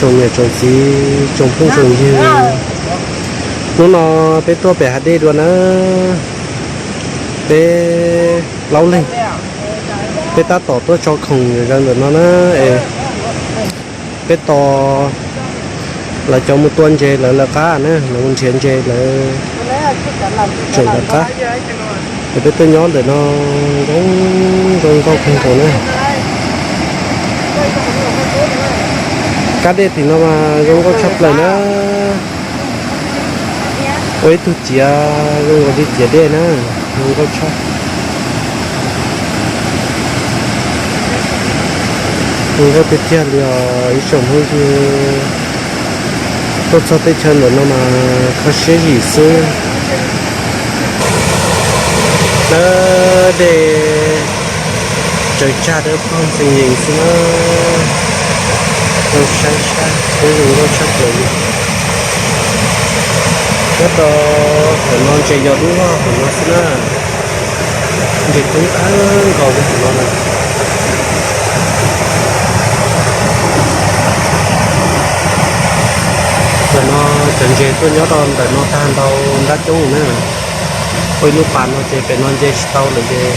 Tsoom niam tsoom txiv tsoom phooj tsoom ywg, hnub no peb tuaj pem hav dej dua na, peb plaub leeg, peb tab tom tuaj tso khoom zom zaws ntawm no na, es peb tos lawv cov mus tua ntses lawv lawv qab na, lawv mus nrhiav ntses lawv tseem lawv qab. Es peb tuaj nyob ntawm no zoo zoo nkauj kawg nkaus na. Kab dej tim no mas zoo nkauj tshaj plaws na. Ua ib tug ciav zoo nkaus li ciav dej na, zoo nkauj tshaj. Zoo nkauj tiag tiag li os ib tsoom phooj ywg. Tuaj txog teb chaws ntawm no mas kho siab zim xwb. Dawb dej tsaws tsag dawb paug ntxees yees xwb na. Zoo saib sab thiab zoo nkauj tshaj plaws li. Nyob rau hauv no ntses yog dub vog hauv no xwb na. Ntses coob kawg nkaus li hauv no na. Ntawm no cov ntses tuaj nyob rau ntawm no tag ntau nrab coob na. Ua ib lub pas no ces pem no nce tsis tau lawm ces,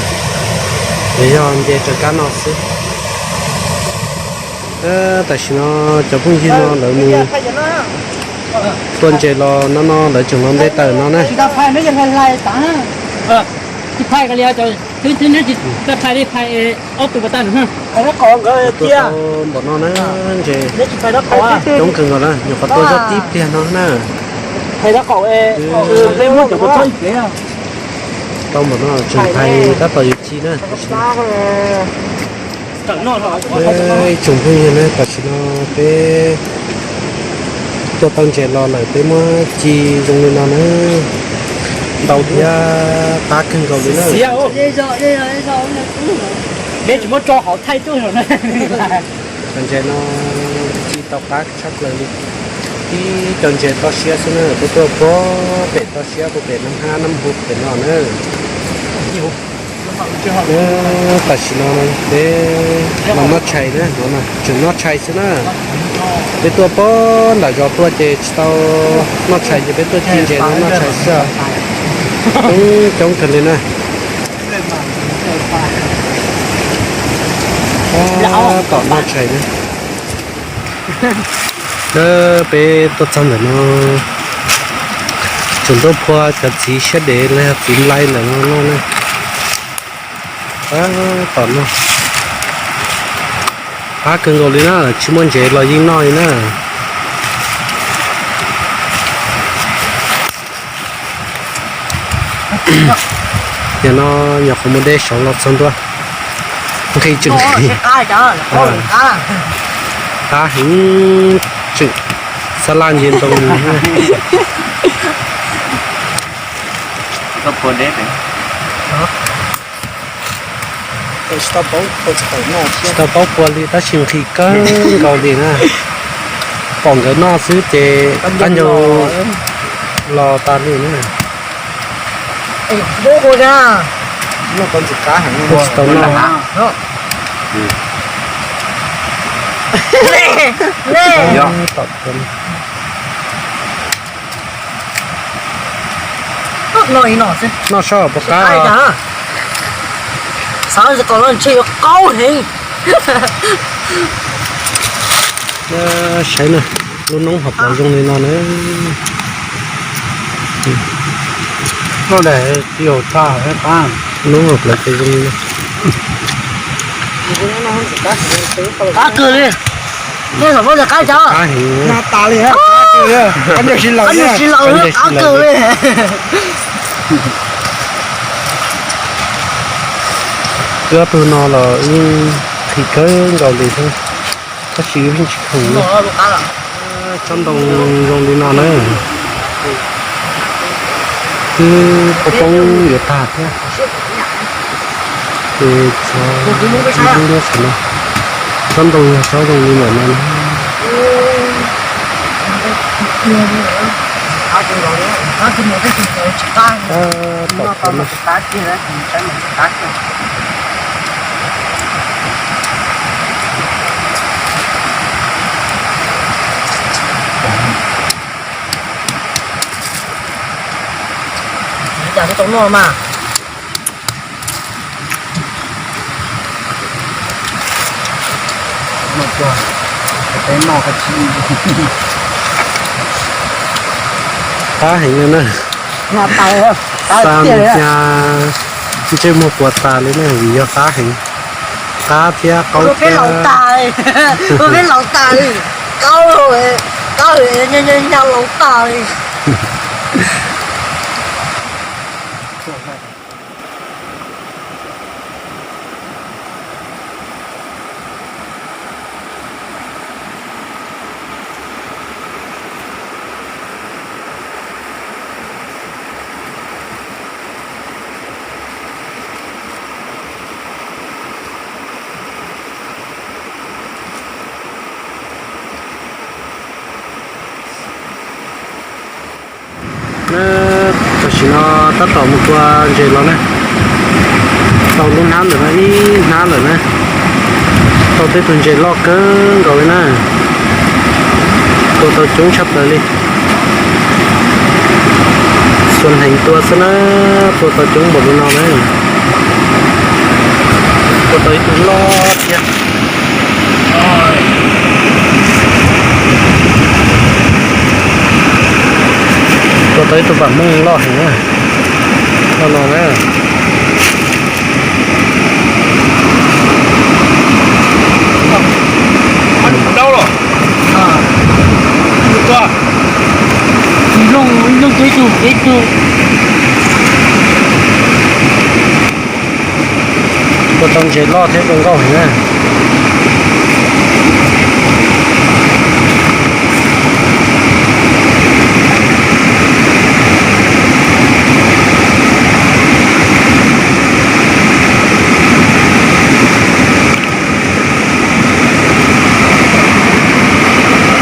ces yog nce raws kab no xwb. Tam sim no cov phooj ywg no lawv mus tua ntses los no no lawv tseem los nte taws no na. Tua tau npaum no na, ntses coob kawg nkaus na, nyuam qhuav tua zoj tib pliag no na. Tau npaum no tseem hais tab tom yuav ci na. Ib tsoom phooj ywg na, tam sim no peb coj tau ntses los lawm peb muab ci zoo li no na. Ntau thiab qab kawg nkaus li na. Cov ntses no ci tau qab tshaj plaws li. Tib cov ntses toj siab xwb na, peb tuaj puag pem toj siab puag pem Nab Hab Nab Hu pem no na. Tam sim no peb los noj tshais na, no tseem noj tshais xwb na. Peb tuaj puag nram zos tuaj ces tsis tau noj tshais ces peb tuaj ci ntses no noj tshais xwb. Coob coob kawg li na. Tab tom noj tshais na. Peb tuaj txog ntawm no tseem tuaj phua cov txiv siab dev los yog txiv nplai ntawm no noj na. Tab tom noj. Qab kawg nkaus li na, tsis muaj ntses los yeej noj li na. Yog no nyuam qhuav mus de saud los txog ntua. Nqhis tseem nqhis. Qab heev, tseem xab laj nce ntoo. Tsis tau paub pua li tab sis nqhis kawg nkaus li na. Pom nkawd noj xwb ces qab ncau los tas li na. Tsis tau noj. Noj soj pom qab. Xav kom ntshe yuav qaub heev. Saib na, lub noob hauv plawv zoo li no na. Noob hauv plawv ces zoo li no. Qab kawg li. Nej los muab qab cov. Qab heev. Qab siv laws, qab kawg li. Wb ob tug no los yeej nqhis kawg nkaus li thiab, tab sis wb yeej tsis khoom li. Tsob ntoo zoo li no na, twb poob poob yuav tag thiab. Ces tsob ntoo yog tsob zoo li ntawm no. Tab tom Tau noj mas. Qab heev li na. Xa mus nyas ntsej muag puas tas li na vim yog qab heev. Qab thiab qaub thiab. Peb laus tas li, qaub, qaub, nyas laus tas li. Tam sim no tab tom mus tua ntses los na. Tau lub hnab ntawm no ib hnab lawm na. Tau tej tug ntses loj kawg nkaus li na. Tua tau coob tshaj plaws li. Xuas hneev tua xwb na, tua tau coob npaum li no na. Tua tau ib tug loj thiab. Tua tau ib tug vam meej loj heev na. Loj no na. Tua tau ntses loj thiab zoo nkauj heev na.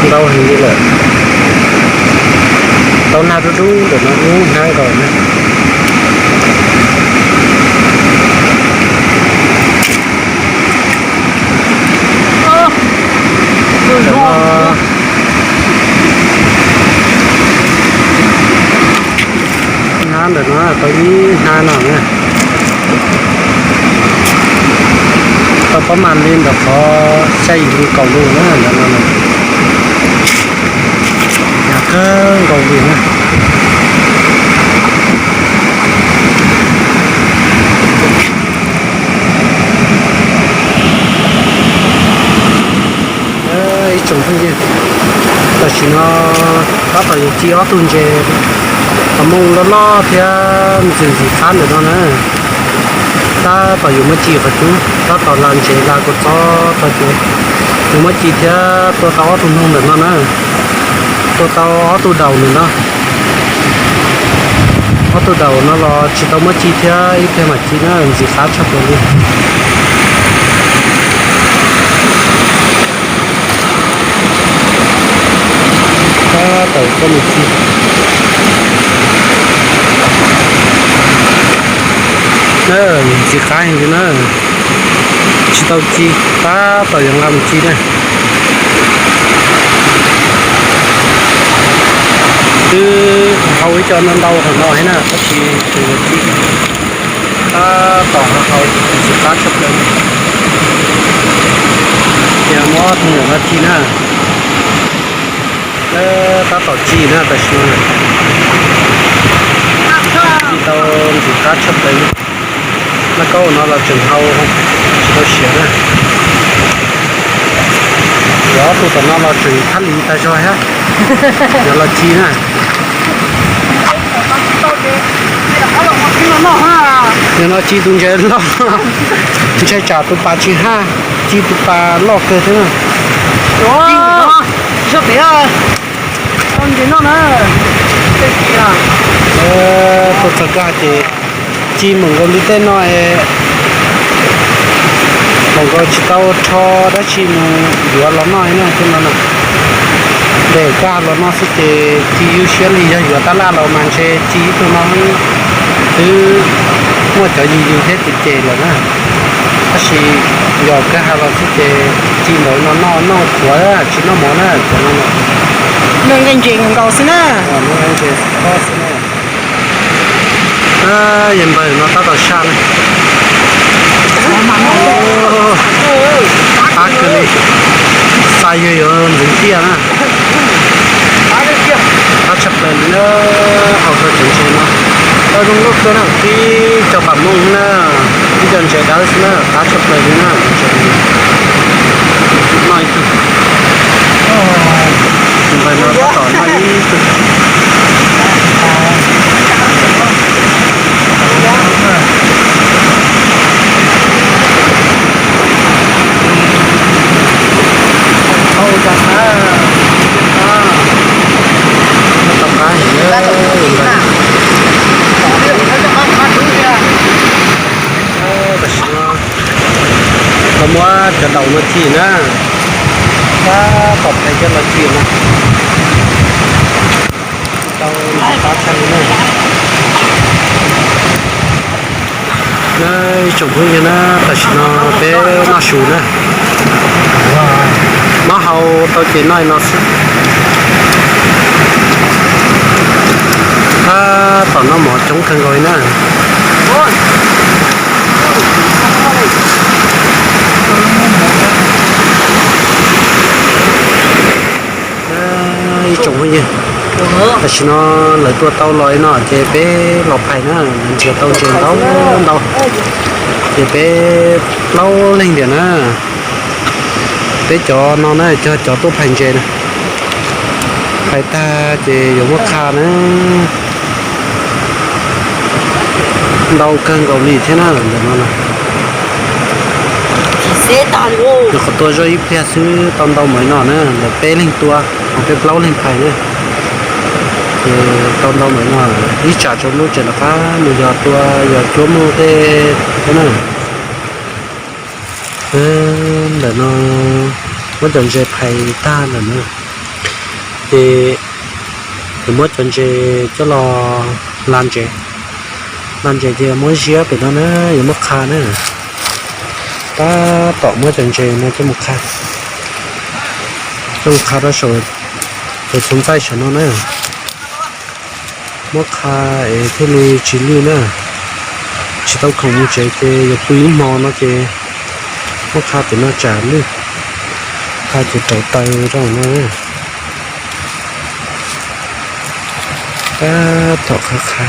Ntau heev li lawm. Tau hnab dub dub ntawm no ib hnab nkaus na. Hnab ntawm no tau ib hnab no na. Tau pab mas li ntawm qhov xya yim kaum lus na ntawm no. Hnyav kawg nkaus li na. Ib tsoom phooj ywg, tam sim no tab tom yuav ci ob tug ntses, qhov muj loj loj thiab ntxim ntxim qab ntawm no na. Tab tom yuav muab ci qhov cub, tab tom la ntsev la kua txob tag ces yuav muab ci thiab tua tau ob tug noog ntawm no na. Tua tau ob tug daus ntawm no. Ob tug daus no los tsis tau muab ci thiab, ib pliag mam ci na, ntxim qab tshaj plaws li. Tab tom coj mus ci. Ntxim qab heev li na. Tsis tau ci, tab tom yuav nqa mus ci na. Twb hau ib co ntau ntau thaum no thiab na, tab sis tseem yuav ci. Tab tom hau, ntxim qab tshaj plaws. Ces muab ob tug ntawm no ci na. Tab tom ci na, tam sim no ci tau ntxim qab tshaj plaws li. Nab kaub no los tseem hau, tsis tau siav na. Yuav ob tug tom no los tseem thab lis tag zog thiab. Yuav los ci na. Yog no ci tus ntses loj, ntshai tsam tus pas tsis haj, ci tus pas loj kawg thiab na. Tuaj txog kag ces ci npaum nkaus li tej no es, npaum nkaus tsis tau rho dab tsi mus yuav los noj no tej no na. Ntes kag los noj xwb ces ci ywj siab li, yog yuav tab laj los mas ntshe ci ib tug no twb muaj cov yws yws thiab ces ces lawm na. Tab sis yog kawg ha los xwb ces ci ntawd no noj noj khuav tsis noj mov na, cov no na. Noj nqaij ntses nkaus xwb na. Noj nqaij ntses xwb na. Yog npawg no tab tom saj na. Qab kawg li, xa yawg yuav ntxeev tiaj na. Qab tshaj plaws li na, hauv tau cov ntses no. Tau zoo nkauj kawg na, tib co pam mooj na, tib co ntses dawb xwb na, qab tshaj plaws li na. Noj ib tug, npawg no tab tom noj ib tug. Tam sim no tau muab cov daus no ci na, tab tom phais coj los ci na. Tau qab tshaj li na. Na, ib tsoom phooj ywg na, tam sim no peb noj su na. Noj hau tau ces noj li no xwb. Tab tom noj mov coob kawg nkaus li na. Ib tsoom phooj ywg, tam sim no lawv tua tau los li no ces peb los phais na, lawv nrhiav tau ntses ntau ntau, ces peb plaub leeg tiag na. Peb cov no na, cov, cov tuaj phais ntses na. Phais tag ces yuav muab qha na. Ntau kawg nkaus li thiab na, ntawm no na. Nyuam qhuav tua zoj ib pliag xwb tau ntau npaum li no na, lawv peb leeg tua, ho peb plaub leeg phais na. Ces tau ntau npaum li no, ib tsam tsaus ntuj tseem rov qab mus yos tua, yos cuab mus tej thiab na. Ntawm no muab cov ntses phais tag ntawm no, ces yuav muab cov ntses coj los hla ntses. Hla ntses ces muab ziab pem no na, yuav muab qha na. Tab tom muab cov ntses no coj mus qha, coj mus qha rau saum cov txhuv ntxaij saum no na. Muab qha es thiaj li tsis lwj na. Tsis tau khoom mus tsev ces yuav pw ib hmo no ces muab qha pem no tsam lwj. Qha ces tawv taws rau no. Tab tom qha qha.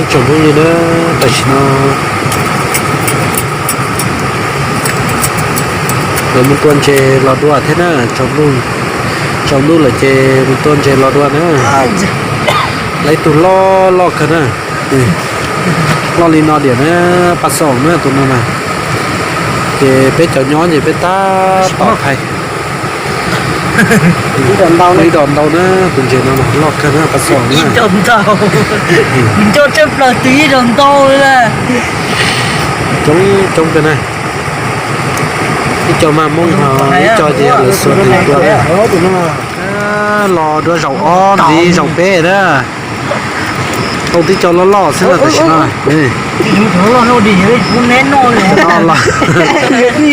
Tsoom phooj ywg na, tam sim no lawv mus tua ntses los dua thiab na, tsaus ntuj, tsaus ntuj lawm ces mus tua ntses los dua na. Lawv ib tug loj loj kawg na, loj li no diam na, pas xoom na tus no na. Ces peb cov nyob ces peb tab tom phais ib dos ntau na, tus ntses no loj kawg na, pas xoom na. Nco tsawg plaws twg ib dos ntau li na. Coob coob kawg na. Ib co mas Hmoob ho ib co ces lawv xuas tus tua na. Los dua zaum ob ntxiv zaum peb na. Tau tib co loj loj xwb na tam sim no.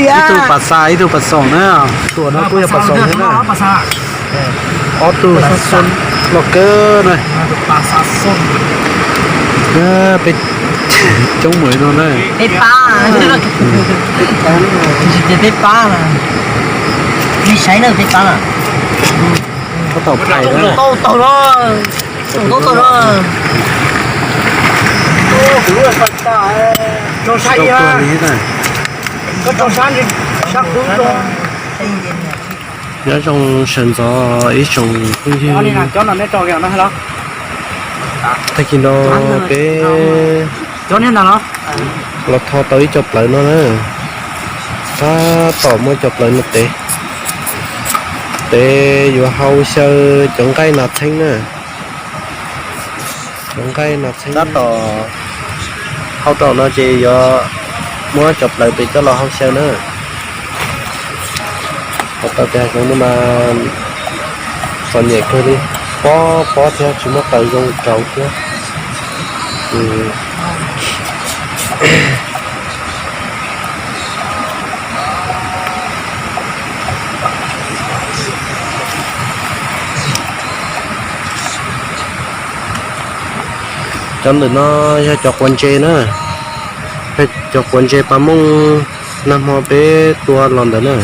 Ib tug pas xa ib tug pas xoom na. Tus no kuj yog pas xoom thiab na. Ob tug loj kawg na. Peb coob mus no na. Peb pab, peb pab, nej saib na peb pab. Tab tom phais na. Nyob zoo sawv ntxov ib tsoom phooj ywg. Tag kis no peb los tho tau ib co plawv no na. Tab tom muab cov plawv no tev, tev yuav hau xyaw cov nqaij nas txheeb na. Cov nqaij nas txheeb tab tom hau tau no ces yuav muab cov plawv pem coj los hau xyaw na. Hau tau tias hauv no mas txom nyem kawg li, pob pob thiab tsis muaj taws zoo rau thiab. Cov ntawm no yog cov quav ntses na, yog cov quav ntses pas mooj nag hmo peb tua los ntawd na.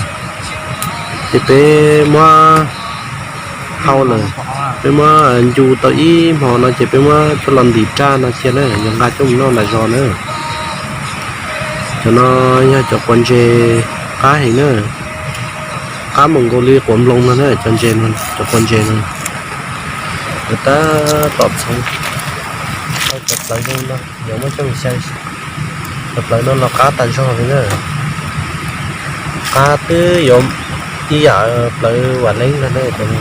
Ces peb muab hau lawm, peb muab ncu tau ib hmo no ces peb muab coj los ntim raj no cia na, yuav nqa coj mus noj nram zos na. Cov no yog cov quav ntses qab heev na, qab mus nkaus li quav nploos no na, cov ntses no, cov quav ntses no. Tab tom txhoov tau cov plawv zoo no, yuav muab coj mus xyaw. Cov plawv no los qab tas zog li na, qab twb yuav ib yam plawv vam leeb no na. Cov no,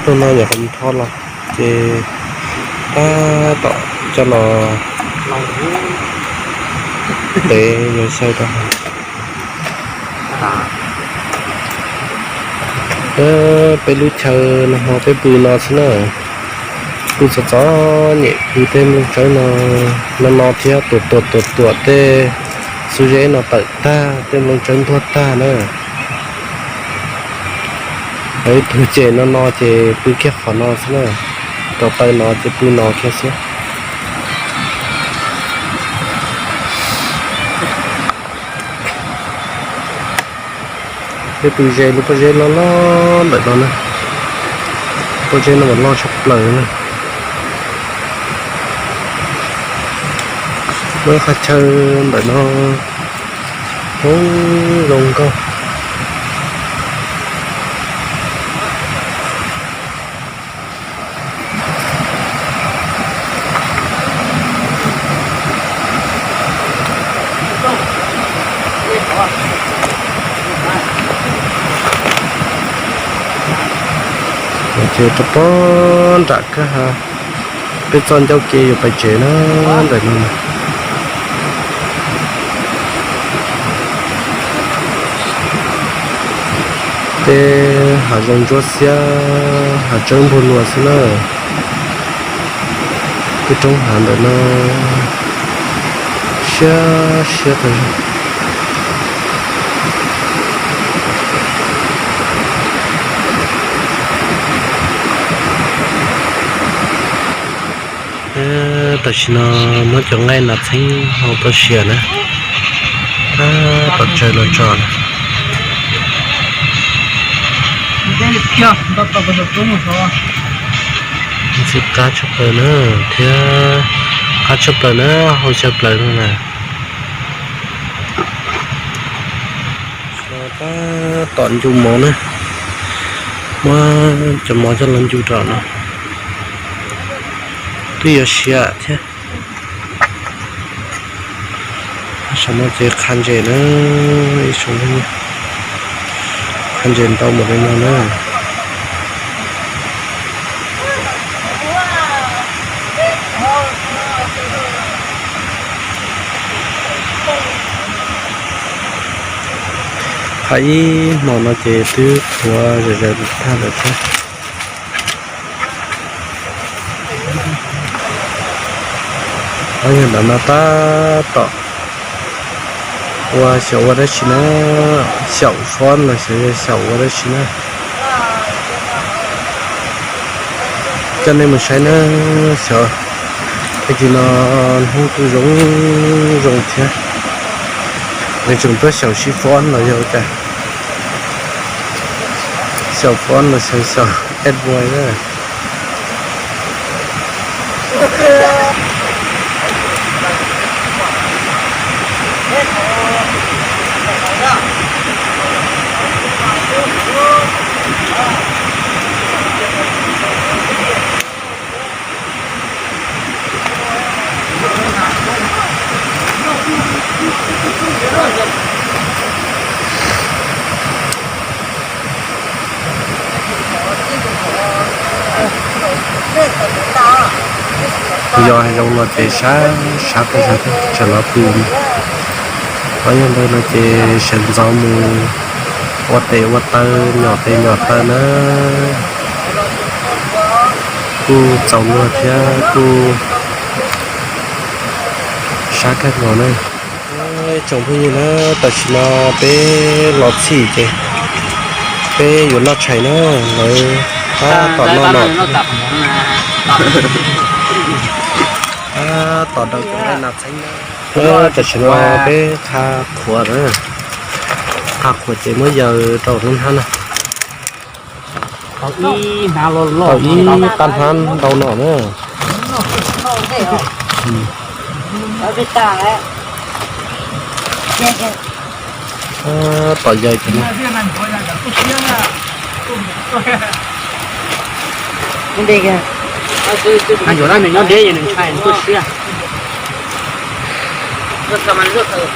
cov no nyuam qhuav nrho los ces tab tom coj los tev yuav xyaw rau. Peb lub chaw no ho peb pw no xwb na, pw txom txom nyem, pw tej nplooj tsawb no, no no thiab, tuam tuam tuam tuam tej xub zeb no tawm tag, tej nplooj tsawb ntuag tag na. Ib tug ces no no ces pw kiag qhov no xwb na, rau taw no ces pw no kiag xwb. Peb pw ze lub pob zeb loj loj ntawm no na. Pob zeb no mas loj tshaj plaws na. Lub qhov chaw ntawm no zoo zoo nkauj. Ces rau pob nram kab ha, peb txoj ncauj ke yuav pais tsev na, ntawm no. Tej hav zoov ntsuab xiab, hav tsawb npuag luas xwb na. Tej roob hav ntawm no siab siab tas zog. Tam sim no muab cov nqaij no txheeb hau tau siav na, tab tom tsawg los tso na. Ntxim qab tshaj plaws na, thiab qab tshaj plaws na, hau tshaj plaws no na. Tab tom ncu mov na, muab cov mov coj los ncu rau no, twb yuav siav thiab. Saum no ces qha ntses na, ib tsoom, qha ntses ntau npaum li no na. Qha ib hmo no ces twb qhuav zom zaws tag lawm thiab. Ob yog ntawm no tab tom ua xyaum ua dab tsi na, xyaum fob los xyov yog xyaum ua dab tsi na. Coj nej mus saib na, xyov, tag kis no hnub kuj zoo zoo thiab, nws tseem tuaj xyaum sib fob los yog ua cas, xyaum fob los xyov xyaum advice na. Yog hav zoov no ces sab sab tag zog, tsam los pw. Ob yog ntawd no ces sawv ntxov mus ua tes ua taw, nyom tes nyom taw na. Kuj txaus luag thiab kuj sab kawg nkaus na. Tsoom phooj ywg na, tam sim no peb los txhij ces peb yuav noj tshais na, lawv Tom no no, tom no no, tam sim no peb qha qhuav na, qha qhuav ces muab yaws rau lub hnab na. Tau ib qab hnab ntau no na. Tom yaws ces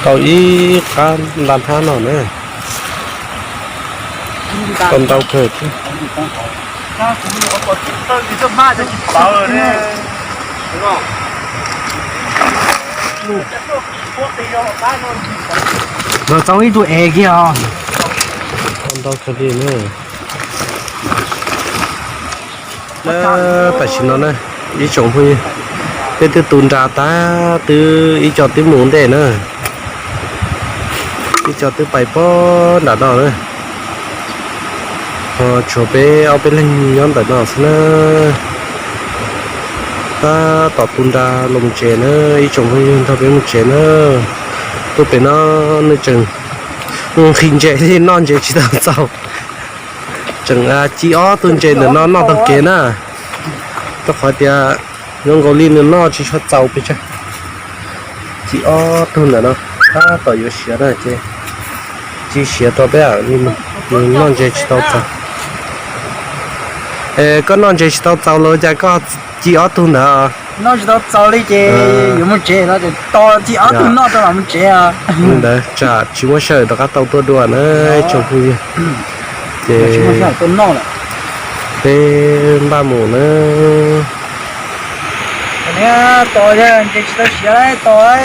tau ib qab nta hnab no na. Tau ntau kawg thiab. Los txog ib tug ev kiag os. Tau ntau kawg li na. Tam sim no na, ib tsoom phooj ywg, peb twb tu nra tag, twb ib co twb mus ntej na, ib co twb pais pog nram no na. Ho tshuav peb ob peb leeg nyob ntawm no xwb na. Tab tom tu nra los mus tsev na, ib tsoom phooj ywg nrog peb mus tsev na. Tuaj pem no nws tseem nqhis ntses li, noj ntses tsis tau txaus. Tseem ci ob tug ntses ntawm no noj taug kev na, rau qhov tias zoo nkaus li nws noj tsis tshua txaus pes tsawg. Ci ob tug ntawm no tab tom yuav siav na ces ci siav rau peb, nws noj ntses tsis tau txaus. Koj noj ntses tsis tau txaus los cas koj ci ob tug ntawd? Noj tsis tau txaus li ces yuav mus tsev no ces tos ci ob tug noj tau mam mus tsev. Li ntawd tsam tsis muaj sij hawm rov qab tau tuaj dua na ib tsoom phooj ywg. Ces peb npaj mus na. Tos ntses tsis tau siav tos.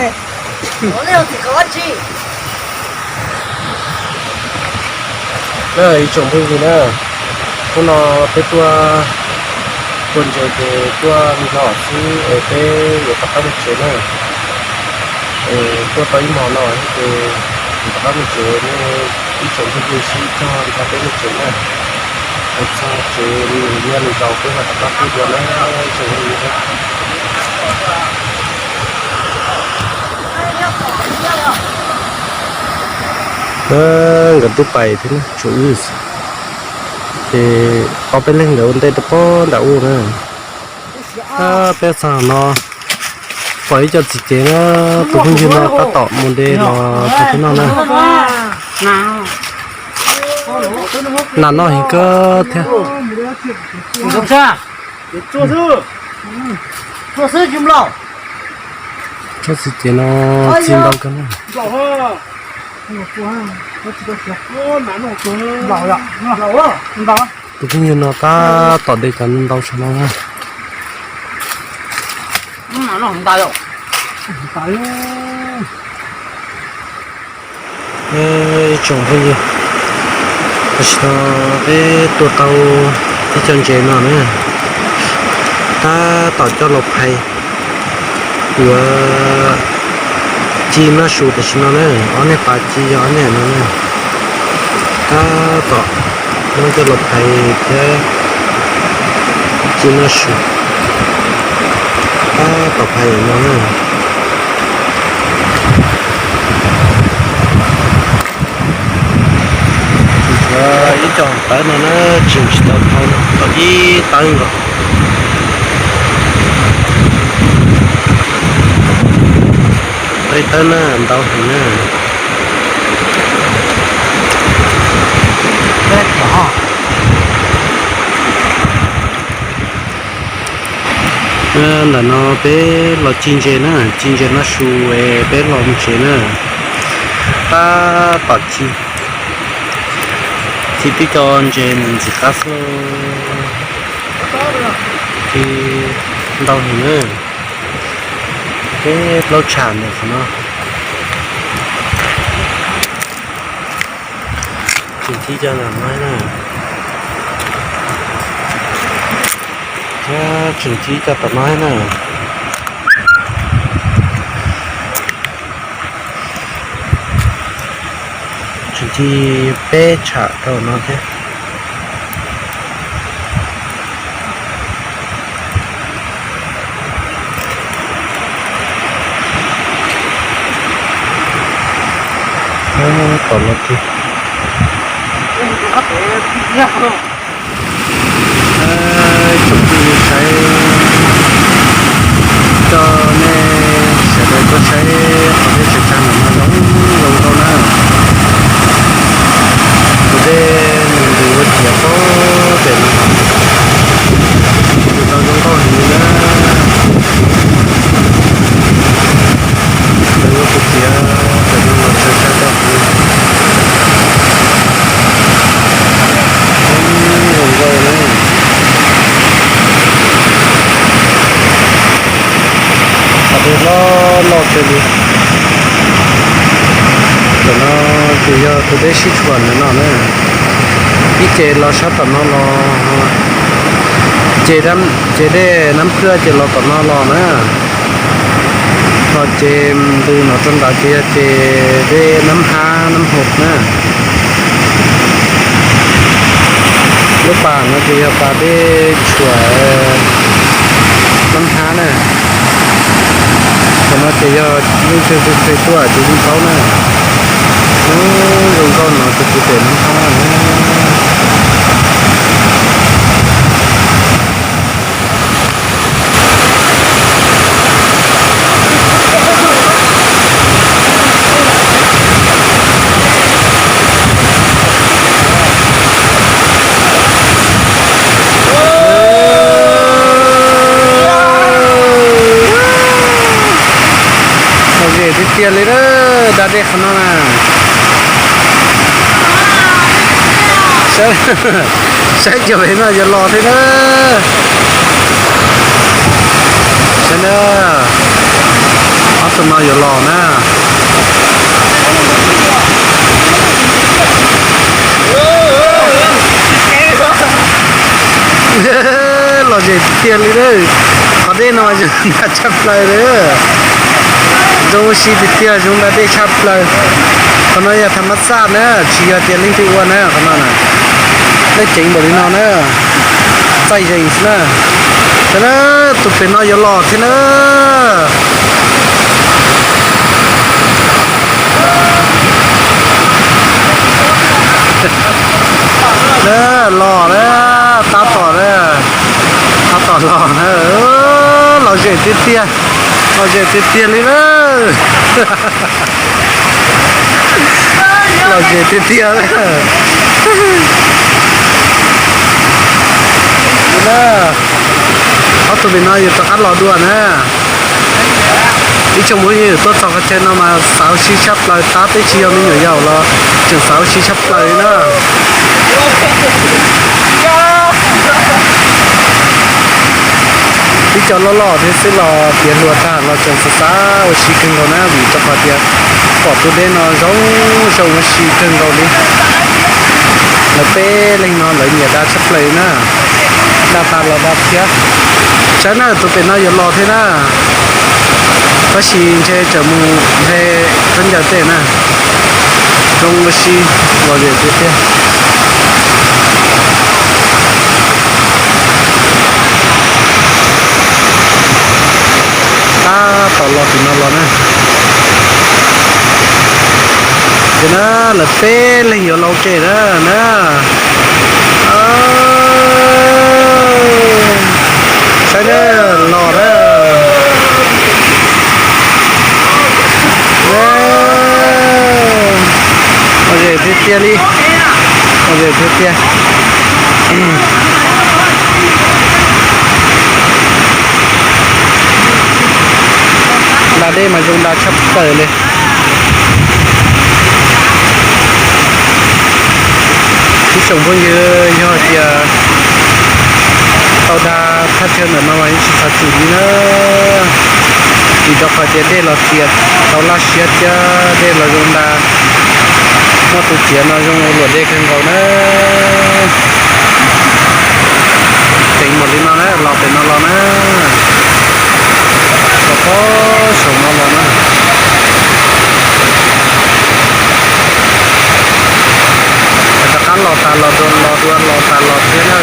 Ib tsoom phooj ywg na, hnub no peb tuaj tua ntses ces tuaj li no xwb es peb yuav rov qab mus tsev na. Es tuaj tau ib hmos no ces rov qab mus tsev, nej ib tsoom phooj ywg sib cog nrog peb mus tsev na. Txog tsev nws nyiaj nws zaus peb mam rov qab pw dua na ib tsoom phooj ywg. Nkawd twb pais thiab na, tshuav wb xwb. Ces ob peb leeg ntawd ua ntej rau pog nram ub na. Peb txog no pom ib co txiv cev na, tus phooj ywg no tab tom mus de los rau peb noj na. Nas noj heev kawg thiab. Tsob txiv cev no txi ntau kawg na. Tus phooj ywg no tab tom de cov ntau saum no na. Ib tsoom phooj ywg, tam sim no peb tua tau ib co ntses no na, tab tom coj los phais yuav ci noj su tam sim no na. Ob niag pas ci yog ob niag no na. Tab tom muab coj los phais thiab ci noj su. Tab tom phais no na. Ib co tawv no na, tseem tsis tau thau, tau ib tawb nkaus. Tau ib tawb na, ntau heev na. Ntawm no peb los ci ntses na, ci ntses noj su es peb los mus tsev na. Tab tom ci, ci tib co ntses ntxim qab xwb, ci ntau heev na. Peb plaub tsham ntawm qhov no. Tseem ci cov tom no na. Tseem ci cov tom no na. Tseem ci peb tsham rau no thiab. Tom no tiag. Tsoom phooj ywg saib, coj nej sawv daws tuaj saib qhov dej tsaws tsag ntawm no zoo zoo nkauj na. Tus dej nws ntws ua ciav pob pem no, ntws tau zoo nkauj heev li na. Lawv ua tus ciav pem no los tsaws tsag rau hauv. Zoo nkauj na. Qhov dej loj loj kawg li. Tam no ces yog tus dej sib tshuam ntawm no na. Ib ce los sab tom no los, ces, ces dej Nab Phwj ces los tom no los na. Ho ces ntws no rau ntawd ces yog ces dej Nab Hab Nab Hub na. Lub pas no ces yog pas dej tshuam Nab Hab na. Tam no ces yog leej twg tuaj ces yeej paub na. Ub, zoo nkauj no tus tus pem Nab Hab na. Lom zem tiag tiag li na, da dej qhov no na. Saib, saib cov pem no yuav los thiab na. Saib na, ob tug no yuav los na. Lom zem tiag tiag li na. Qhov dej no mas zoo ntas tshaj plaws li. Zoo ua si tiag tiag, zoo ntas dej tshaj plaws. Qhov no yog tham mab xaj na, tsis yog tias leej twg ua na qhov no na. Dej ceev npaum li no na, txaij zees xwb na. Saib na, tus pem no yuav los thiab na. Los na, tab tom na, tab tom los na. Lom zem tiag tiag, lom zem tiag tiag li na. Lom zem tiag tiag. Ob tug pem no yus rov qab los dua na. Ib tsoom phooj ywg tuaj txog qhov chaw no mas xav ua si tshaj plaws, tab teb tsis yog me nyuam yaus los tseem xav ua si tshaj plaws li na. Ib co loj loj thiab xwb los tiav hluas tag los tseem xav xav ua si kawg nkaus na, vim rau qhov tias pom tus dej no zoo zoo ua si kawg nkaus li. Lawv peb leeg no lawv nyiam da tshaj plaws na, da tas los da thiab. Saib na, tus pem no yuav los thiab na, tab sis ntshe tseem mus nqe khaub ncaws tej na. Zoo ua si, lom zem tiag tiag. Tab tom los tim no los na. Ces na, lawv peb leeg yuav los ua ke na na. Saib na, los na. Lom zem tiag tiag li. Lom zem tiag tiag. Da dej mas zoo da tshaj plaws li. Ib tsoom phooj ywg, yog tias tau da thaj chaw ntawm no mas yeej tsis txhob tsum li na, vim rau qhov tias dej los tiav tau laj siab thiab dej los zoo da, muaj tus ciav no zoo ua luam dej kawg nkaus na. Ceev npaum li no na, los pem no los na, los pem saum no los na. Rov qab los tas los dua, los dua los tas los thiab na.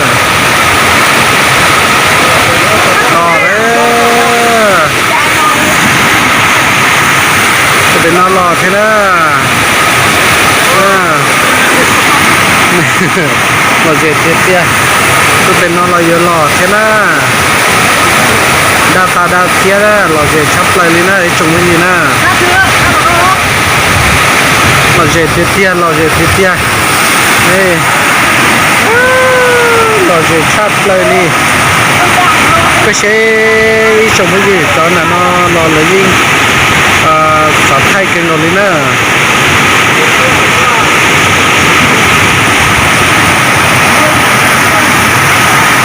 Los, tus pem no los thiab na. Lom zem tiag tiag. Tuaj pem no los yuav los thiab na. Daj tas daj thiab, lom zem tshaj plaws li na ib tsoom phooj ywg na. Lom zem tiag tiag, lom zem tiag tiag. Lom zem tshaj plaws li. Koj saib ib tsoom phooj ywg, cov nram no los lawv yeej xav thaij kawg nkaus li na.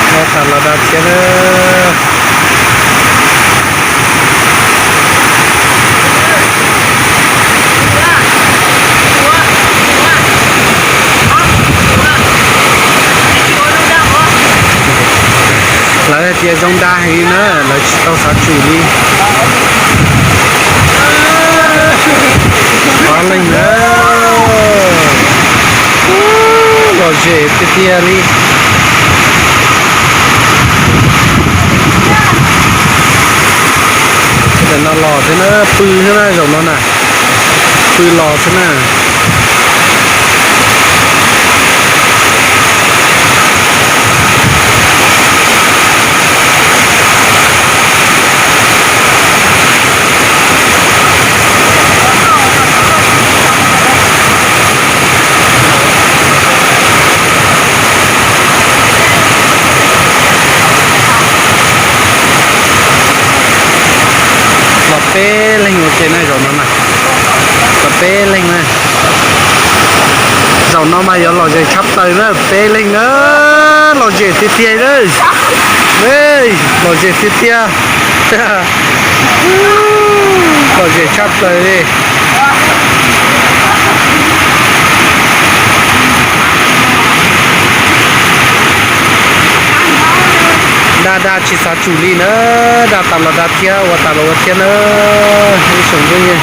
Daj tas los daj thiab na. Lawv hais tias zoo dag heev li na, lawv tsis tau xav tsum li. Ob leeg na. Lom zem tiag tiag li. Tam no los thiab na, pw thiab na zaum no na. Pw los thiab na. Los peb leeg ua ke na zaum no na. Los peb leeg na. Zaum no mas yuav lom zem tshaj plaws na, peb leeg na. Lom zem tiag tiag na. Lom zem tiag tiag. Lom zem tshaj plaws li. Daj daj tsis xav tsum li na, daj tas los daj thiab, ua tas los ua thiab na. Ib tsoom phooj ywg,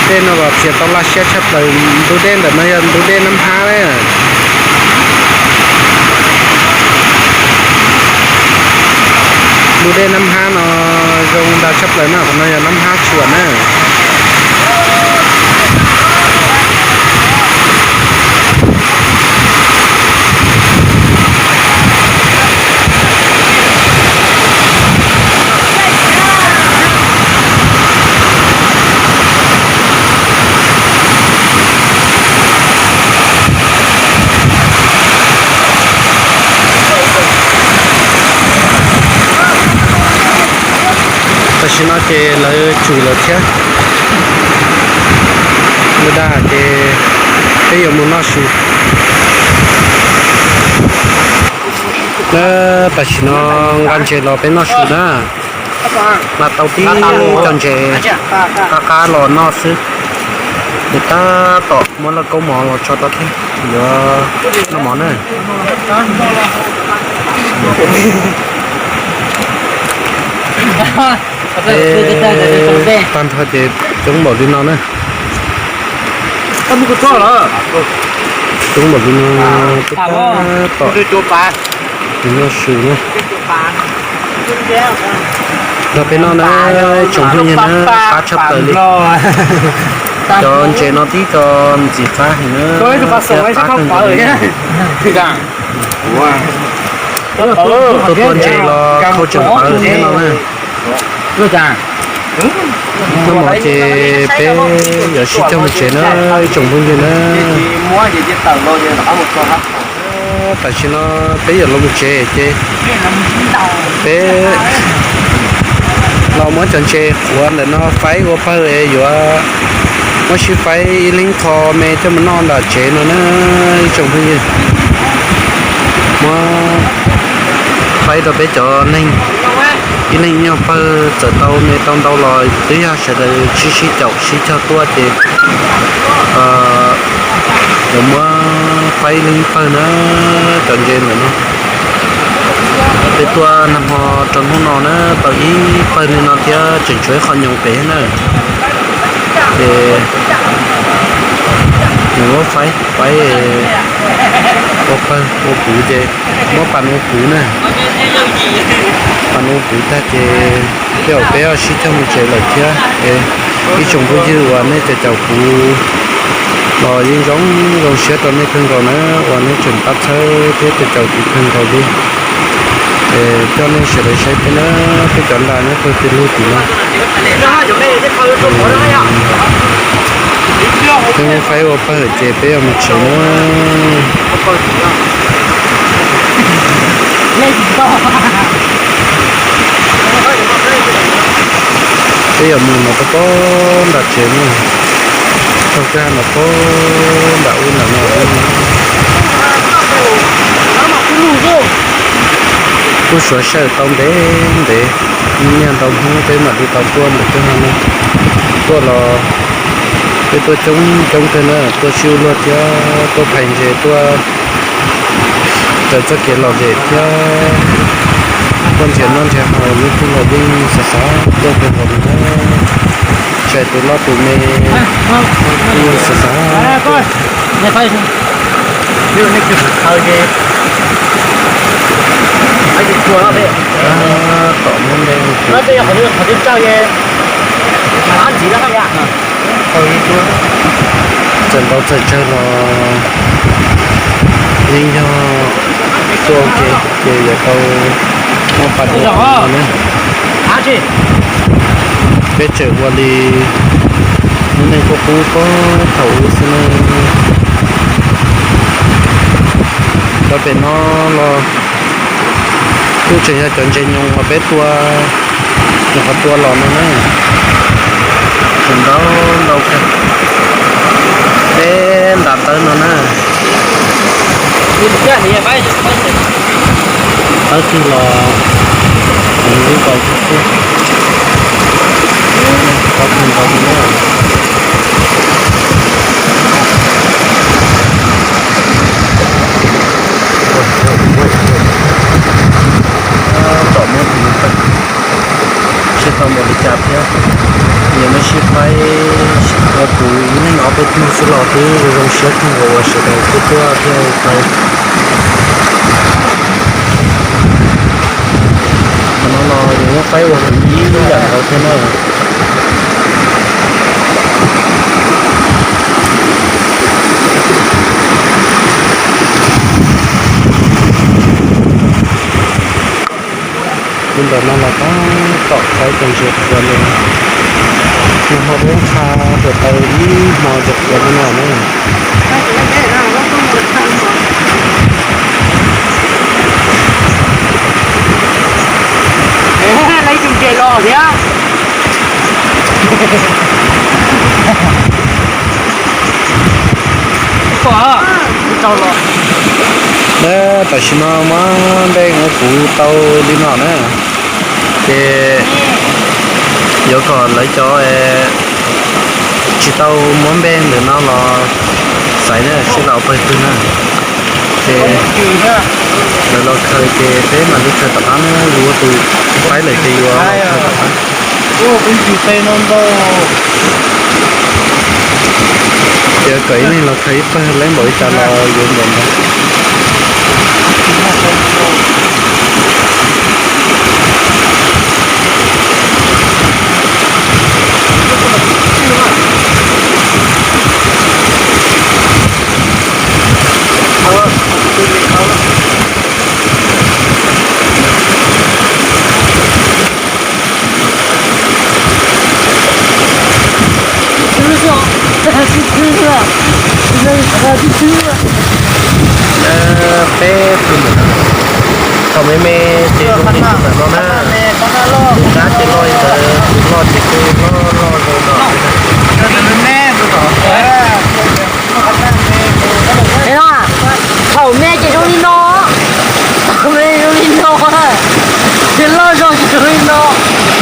dej no los txias tau laj siab tshaj plaws, ntug dej ntawm no yog ntug dej Nab Hab na. Ntug dej Nab Hab no zoo dag tshaj plaws na, qhov no yog Nab Hab Tshuam na. Tam sim no ces lawv tsum lawm thiab. Mus dag ces peb yuav mus noj su. Tam sim no nqa ntses los peb noj su na. Nqa tau tib co ntses qab qab los noj xwb. Ces tab tom muab lauj kaub mov los tso rau thiab, yuav noj mov na. Tag nrho ces coob npaum li no na. Coob npaum li no, tab tom noj su na. Nrog peb noj na, tsoom phooj ywg na, qab tshaj plaws li. Cov ntses no tib co ntxim qab heev na, thiab qab kawg nkaus li. Tuaj tua ntses los khau tseem pawv thiab no na. Noj mov ces peb yuav sib cog mus tsev na, ib tsoom phooj ywg na. Tam sim no peb yuav los mus tsev ces peb los muab cov ntses qhuav ntawm no faib ua pawg es yuav muab sib faib ib leeg kho me coj mus noj nram tsev no na, ib tsoom phooj ywg. Muab faib rau peb cov neeg ib leeg ib nyuag pawg, txawm tau me tau ntau los twb yog sawv daws sib sib caum sib cog tuaj ces yuav muab faib ib leeg ib pawg na, cov ntses ntawm no. Peb tuaj nag hmo rau hnub no na, tau ib pawg li no thiab tseem tshuav ib qho nyoos pem na. Ces nws muab faib faib ua pawg ua puv ces muab pas ua puv na. Pas ua puv tag ces tej zaum peb sib cog mus tsev lawm thiab es ib tsoom phooj ywg uas nej caum caum kuv Los yeej zoo zoo siab rau nej kawg nkaus na, uas nej tseem pab txhawb thiab caum caum kuv kawg nkaus li. Es coj nej sawv daws saib peb na, peb cov ntaj nyob rau tim lub tim no. Peb muab faib ua pawg ces peb yuav mus tsev na. Peb yuav mus no pab pab nram tsev na, tau kab no pab nram ub nram no. Kuj suav sawj tau ntev ntev, niaj ntau hnub peb mam li tau tuaj ntawm tej no. Tuaj los peb tuaj coob coob kawg na, tuaj sib ua luaj thiab tuaj phais ntses, tuaj raws txoj kev lom zem thiab tuaj nrhiav noj nrhiav haus, lub caij los yeej xav xav tuaj kawg nkaus li na. Tshais tus loj tus me, yeej xav xav tuaj. Tom muab npe, txawm ntau txawm tsawg los yeej yog tuaj ua ke ces yuav tau muaj pas dua na. Peb tseem ua li lub neej qub qub puag thaum ub xwb na. Cov pem no los kuj tseem yog cov ntses nyoos uas peb tua, nyuam qhuav tua los no na. Tseem ntau ntau kawg, peb ntav tawb no na. Tawb twg los nws yeej tau xwb, tau kawg ntau li na. Tom muab tus tawg, tsis tau npaum li cas thiab. Yog nej sib faib ua kuv ib leeg ob peb tug xwb los twb zoo zoo siab kawg nkaus uas sawv daws tuaj tuaj thiab tau. Qhov no los yus muab faib ua kuv ib yam nkaus thiab na. Li ntawm no los tab tom faib cov ntses qhuav li, nag hmo peb nqa tuam taws ib hmo ntses qhuav li no na. Lawv tus ntses los thiab. Tam sim no muab npe ua kuv tau li no na, ces yuav kom lawv cov tsis tau muab npe ntawm no los xaiv na, seb lawv pawg twg na. Ces lawv los khaws ces peb mam li khaws tom qab na, yus ua tus faib lawm ces yus los khaws tom qab. Ces kom ib leeg los khaws ib pawg, leeb npaum li cas los yuav npaum ntawd. Peb tus ntawm no, thaum me me ces zoo li tus ntawm no na, tus kab ces loj li ntawd, tus loj ces kuj loj loj zoo no. Thaum me ces zoo li no, thaum me zoo li no, ces loj zog ces zoo li no,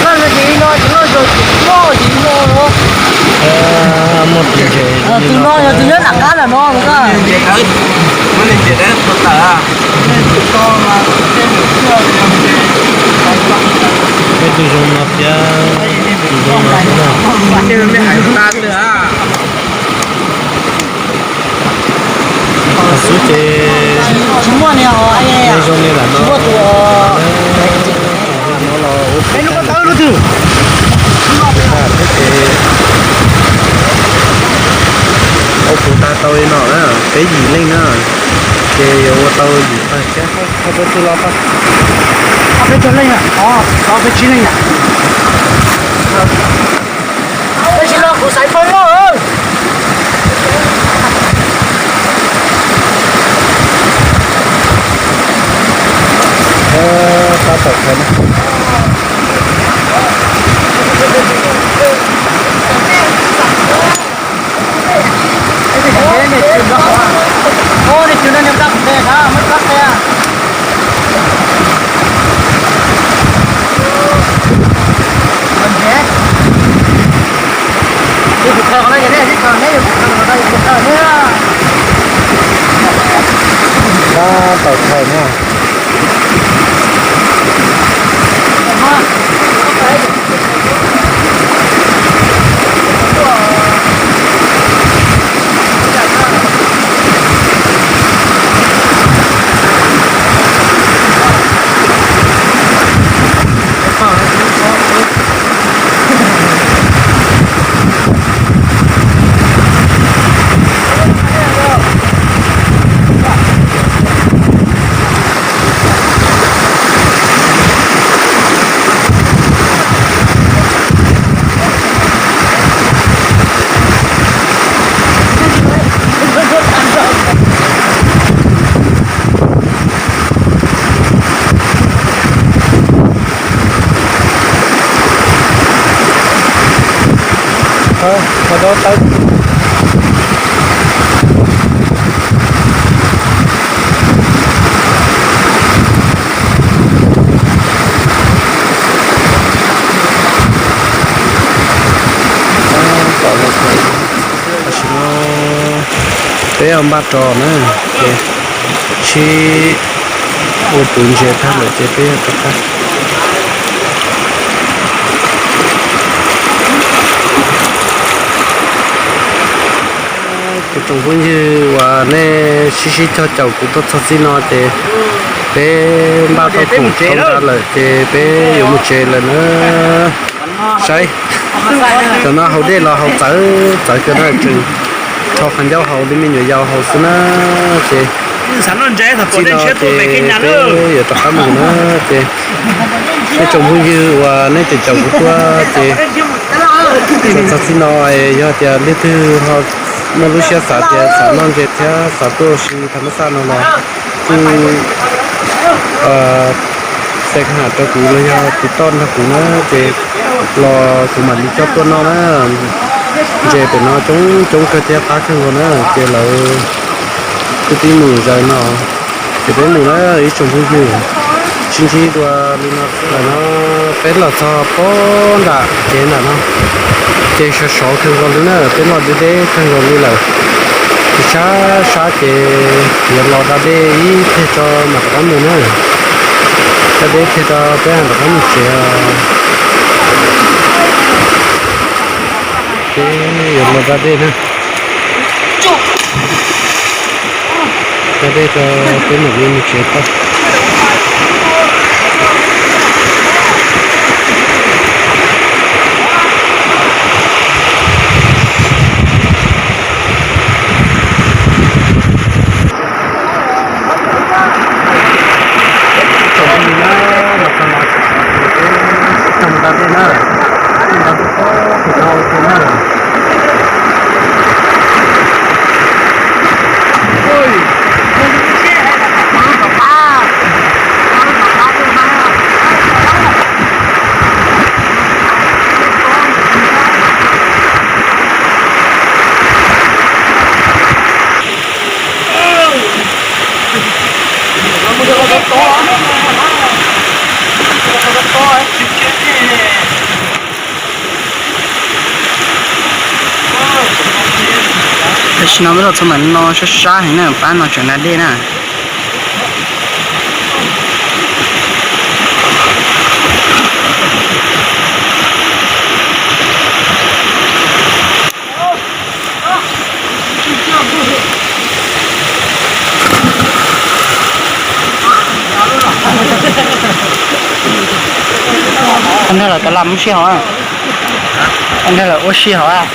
loj zog ces li no, ces loj zog ces loj ces li no. Muaj tus ntses, tus no yog tus nyob nram qab nram no. Peb tus zoo no thiab, tus zoo no xwb na. Xub ces tsis muaj li os, zoo li lam no. Peb lub ko taw lub twg? Ua kuv tag Peb yim leej na, ces yuav ua tau yim tag thiab. Ob peb tug los tau, ob peb caug leej, ob peb tsib leej na. Peb tsis los kuv xaiv pawg loj. Tab tom khaws na. Tab tom khaws na. Tam sim no peb yuav npaj ros na, ces sib ua puv ntses tag lawm ces peb yuav rov qab. Kuv tsoom phooj ywg uas nej sib sib cog caum kuv tuaj txog txij no ces peb npaj tau khoom tau nra lawm ces peb yuav mus tsev lawm na. Saib, cov no haus dej los haus txawv txawv kawg na, tseem rho qhov ncauj haus li me nyuam yaus haus xwb na. Ces txij no ces peb yuav rov qab mus na. Ces nej tsoom phooj ywg uas nej caum caum kuv tuaj ces txog txij no, yog tias leej twg ho muaj lub siab xav tias xav noj ntses thiab xav tuaj ua si tham mab xaj no los kuj xa ham rau kuv los yog tiv toj nrog kuv na, ces los kuv mam li coj tuaj noj na. Ntses pem no coob coob kawg thiab qab kawg nkaus na, ces lawv twb pib mus zaws no. Ces peb mus na ib tsoom phooj ywg, sib ntsib dua li no xwb lawm no. Peb los txog pob nram kev nram no, ces sov sov kawg nkaus li na, peb los deb deb kawg nkaus li lawm. Ces sab sab ces yuav los da dej ib pliag tso mam rov qab mus na. Da dej ib pliag tso peb mam rov qab mus tsev os. Peb yuav los da dej na. Da dej tso peb mam li mus tsev tau. Tam sim no peb los txog ntawm no sab sab heev na, pab no tseem da dej na. Nrog lawv ka lam ua si hauv, nrog lawv ua si hauv.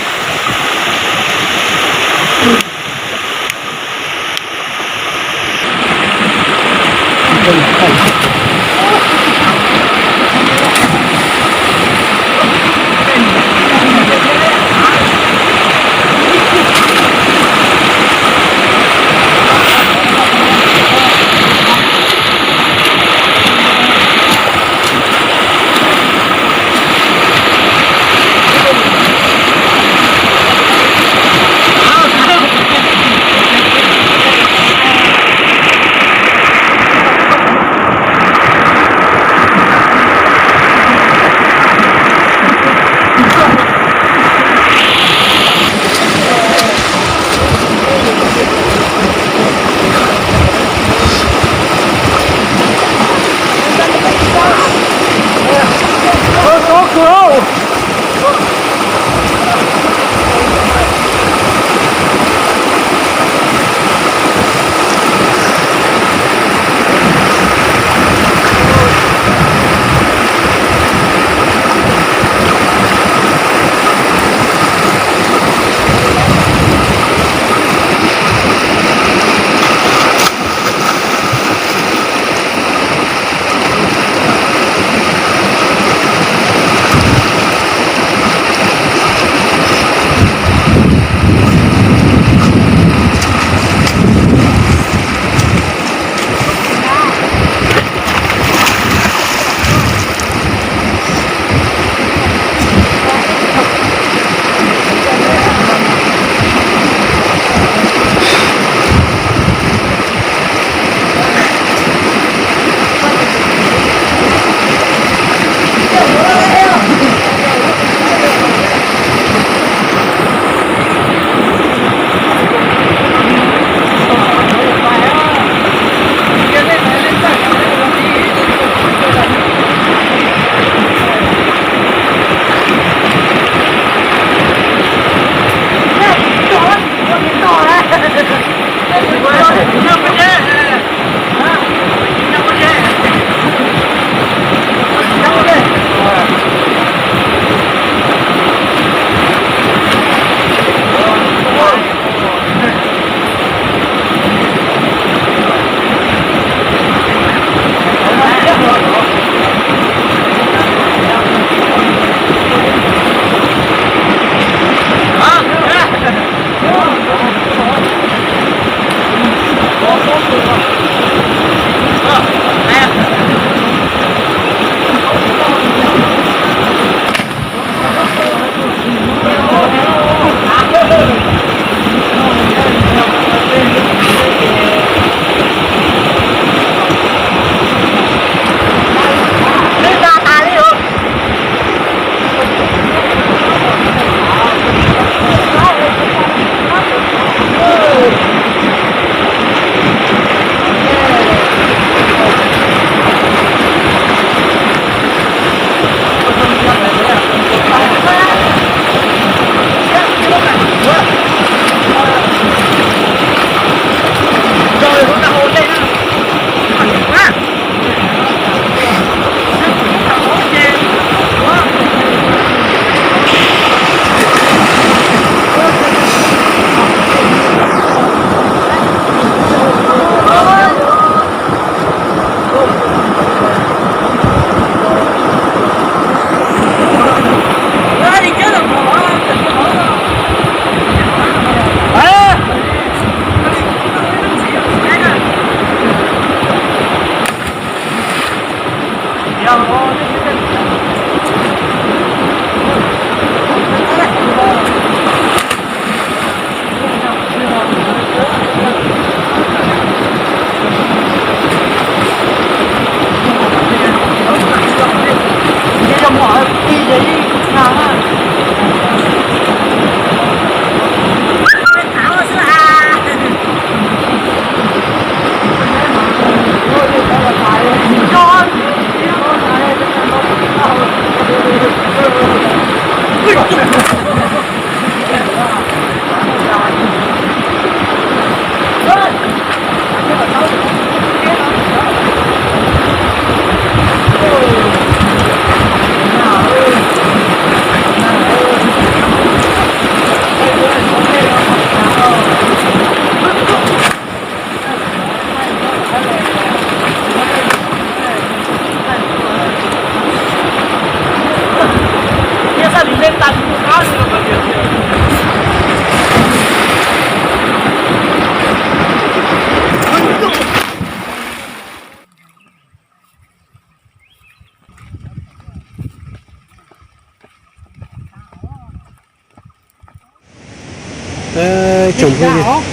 Tsoom phooj ywg,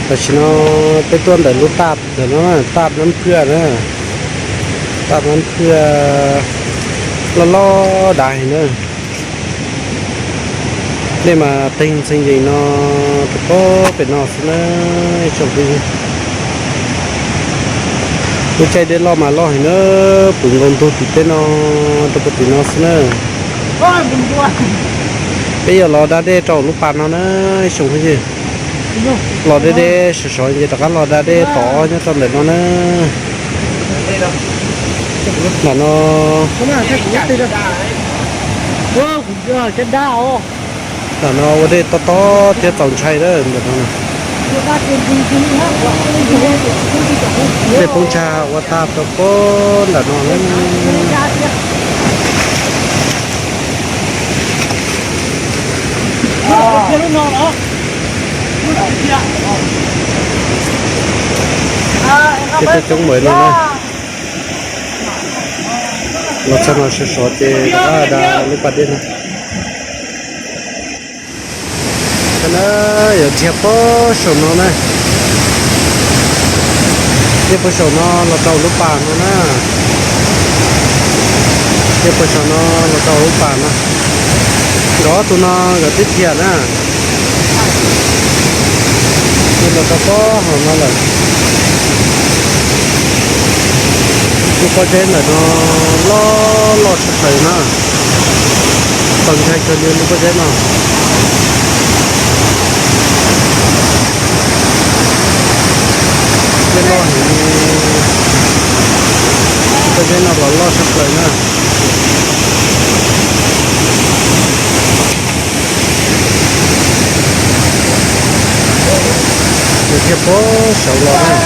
tam sim no peb tuaj ntawm lub taj ntawm no, taj Nab Phwj na, taj Nab Phwj loj loj dav heev na. Dej mas teeg ntxhee yees no rau pem no xwb na tsoom phooj ywg. Lub caij dej loj mas loj heev na, puv nkaus ntug tim tej no rau puag tim no xwb na. Peb yuav los da dej rau lub pas no na tsoom phooj ywg. Los deb deb sov sov ces rov qab los da dej tod nyob rau ntawm no na. Ntawm no, ntawm no ua dej tob tob thiab txaus ntshai lawm ntawm no. Dej poob tshaj ua tag rau pem ntawm no na. Ces coob coob npaum no na. Los txog no sov sov ces rov qab da lub pas dej no. Qhov no yuav dhia pem saum no na. Dhia pem saum no los rau lub pas no na. Dhia pem saum no los rau lub pas no. Nkawd ob tug no nkawd twb dhia na. Dhia los rau pem hauv no lawm. Lub pob zeb ntawm no loj loj tshaj plaws na. Txaus ntshai kawg li lub pob zeb no. Dej loj heev li. Lub pob zeb no los loj tshaj plaws na. Nws dhia pem saud los na.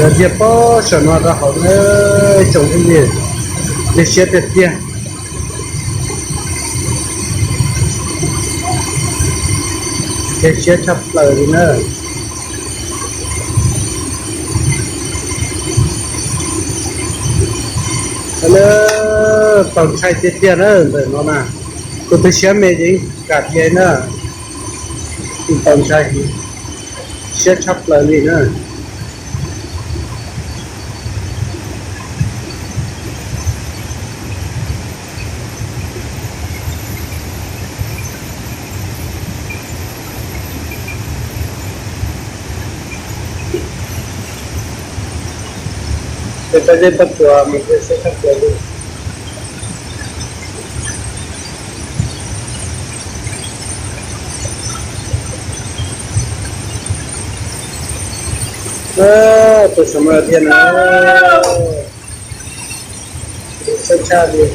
Cov dhia pem saum no rau hauv na, tsoom phooj ywg, lig siab tiag tiag. Lig siab tshaj plaws li na. Txhua leej txaus ntshai tiag tiag na ntawm no na. Tus twg siab me ces kam dhia na. Txaus ntshai, siab tshaj plaws li na. Peb txoj dej toj tsuas mas siab tshaj plaws li. Tus saum no dhia na, siab tshaj li.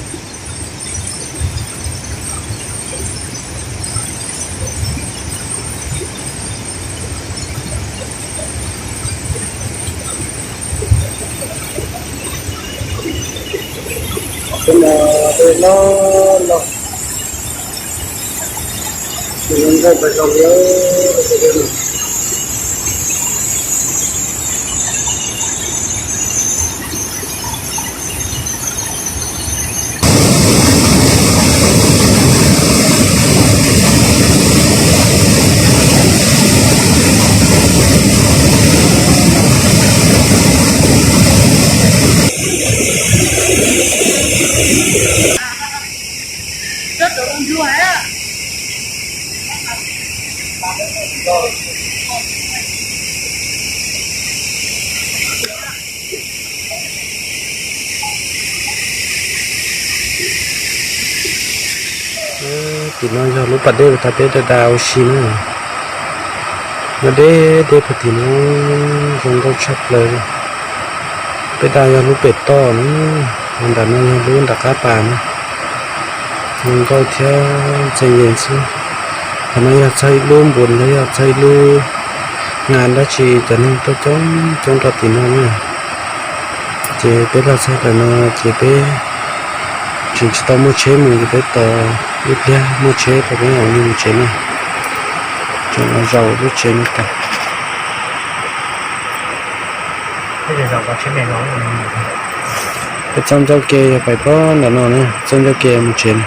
Tus no dej loj loj, tus no nkauj pes zoo li. Tim no yog lub pas dej uas thaum peb da da ua si na. Nyob deb deb puag tim no, zoo nkauj tshaj plaws li. Peb da yog lub pem toj na, ho nram no yog lub nram qab pas na. Zoo nkauj thiab ntxhee yees xwb. Qhov no yog txog ib lub npus los yog txog ib lub Nqa dab tsi cov neeg tuaj coob coob rau tim no na. Ces peb los txog ntawm no ces peb tseem tsis tau muaj tsheb mus ces peb tos ib pliag muaj tsheb rau peb mam li mus tsev na. Tseem zaum lub tsev no tas. Peb txoj ncauj ke yog pais pem ntawm no na, txoj ncauj ke mus tsev na.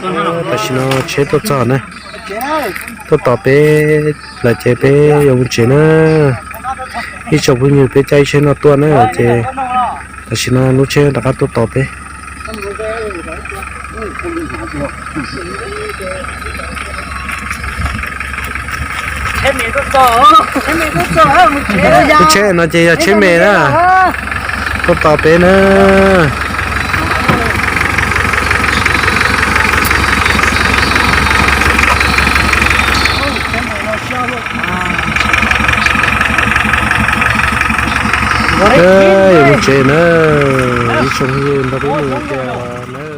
Tam sim no tsheb tuaj txog na, tuaj tos peb lawm ces peb yuav mus tsev na. Ib tsoom phooj ywg, peb caij ib tsheb no tuaj na ces tam sim no lub tsheb rov qab tuaj tos peb. Lub tsheb no ces yog tsheb me na, tuaj tos peb na. Yuav mus tsev na, ib tsoom phooj ywg, nrog peb mus tiag na.